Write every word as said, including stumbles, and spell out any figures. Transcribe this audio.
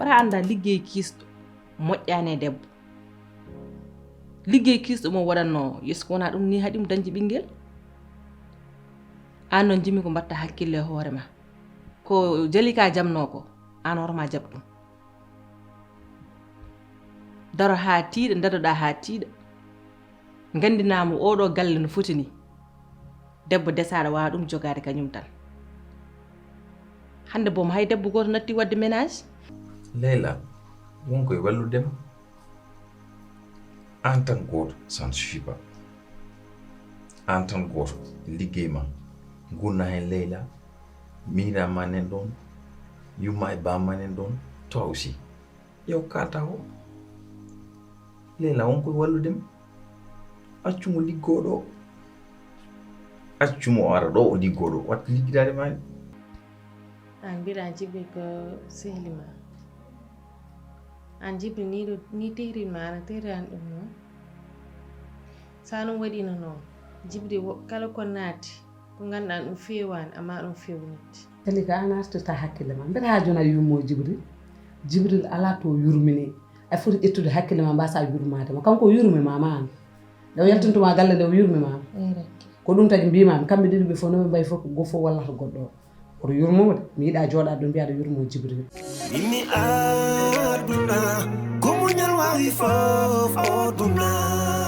Para annda liggey kiisɗo moƴƴaani e debbo. Liggey kiisɗo mo waɗatnoo yeeso ko wonaa ɗum ni haɗi mo dañde ɓinngel. Aan noon jimi ko mbaɗta hakkille e hoore ma. Ko Jalika jamnoo ko, aan hoore ma jaɓ ɗum. Daro haa tiiɗa, dadoɗaa haa tiiɗa. Nganndinaa mo oɗo galle no foti ni. Debbo desaaɗo waawa ɗum jogaade kañum tan. Hannde boom hay debbo gooto natti waɗde ménage. Leyla, won koye wallude ma. Aan tan gooto, ça ne suffit pas. Aan tan gooto, liggey ma, ngurna heen Leyla, miira ma nen ɗoon, yumma e baa ma nen ɗoon, toi aussi. Ƴeew kaalta o. Leyla, won koye wallude ma. Accu mo liggoo ɗo. Accu mo o ara ɗo o liggoo ɗo. Waɗ liggidaade ma ni. Aan mbiɗa Jibril ko sehli ma. Aan Jibril ni ɗo ni tehrin ma ana tehri aan ɗum noon. So aan ɗum waɗino noon, Jibril wo- kala ko naati ko ngannduɗaa ɗum feewaani amma ɗum feewnit. Jalika, aan artirta hakkille ma. Mbeɗa haa jooni a yurmoo Jibril. Jibril alaa to yurminii. A foti ƴettude hakkille ma mbaasaa yurmaade mo. Kanko o yurmi ma ma aan. Nde o yaltintuma galle nde o yurmi ma. Ko ɗum tagi mbiimaami kamɓe ɗiɗo ɓe fof no ɓe mbayi fof ko goo fof wallata goɗɗo o. Oto yurmo mo de. Mi yiɗa jooɗaade ɗo mbiya aɗa yurmo Jibril. Mimi aduna ko muñal wawi fof aduna.